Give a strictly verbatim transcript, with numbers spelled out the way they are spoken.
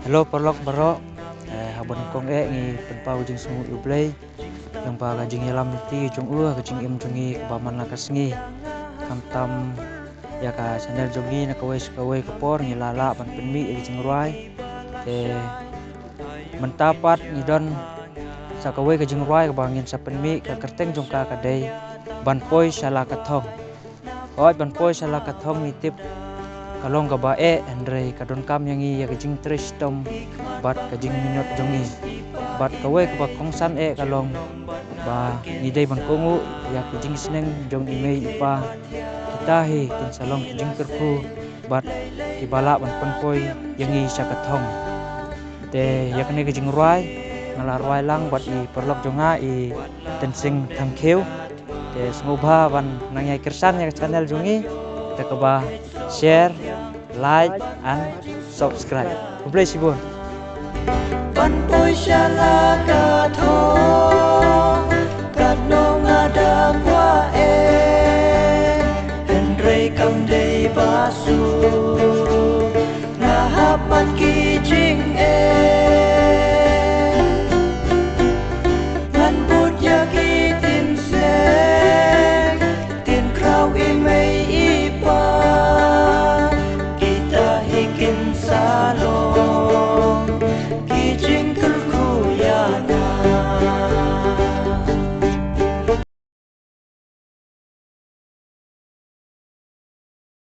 Hello paralok baroh. Eh, haba nyngkong eh ngi pynpaw ka jingsngewnguh ïa U Blei lyngba ka jingïalam lynti jong u ha ka jingim jong ngi kaba man la ka sngi. Khamtam ïa ka channel jong ngi na kawei sha kawei ka por ngi la lah ban pynmih ïa ka jingrwai. Te mynta pat ngi don sa kawei ka jingrwai kaba ngin sa pynmih, ka kyrteng jong ka ka dei Ban Poi Sha La Ka Thong. Hooid, Ban Poi Sha La Ka Thong ngi tip ka long kaba eh, hynrei ka donkam ïa ngi ïa ka jingtrei shitom bad ka jingminot jong ngi. Bad kawei kaba kongsan eh ka long ba ngi dei ban kohnguh ïa ka jingsneng jong i mei i pa, kita hi kin sa long ki jingkyrkhu bad kiba lah ban pynpoi ïa ngi sha ka thong. Te ïa kane ka jingrwai nga la rwai lang bad i paralok jong nga, i Tensing Thangkhiew. Te sngewbha ban nang ïai kyrshan ïa ka channel jong ngi da kaba share, like and subscribe. Khublei shibun. Ban poi sha la ka thong, katno nga da kwah eh, hynrei kam dei ba suk. Nga hap ban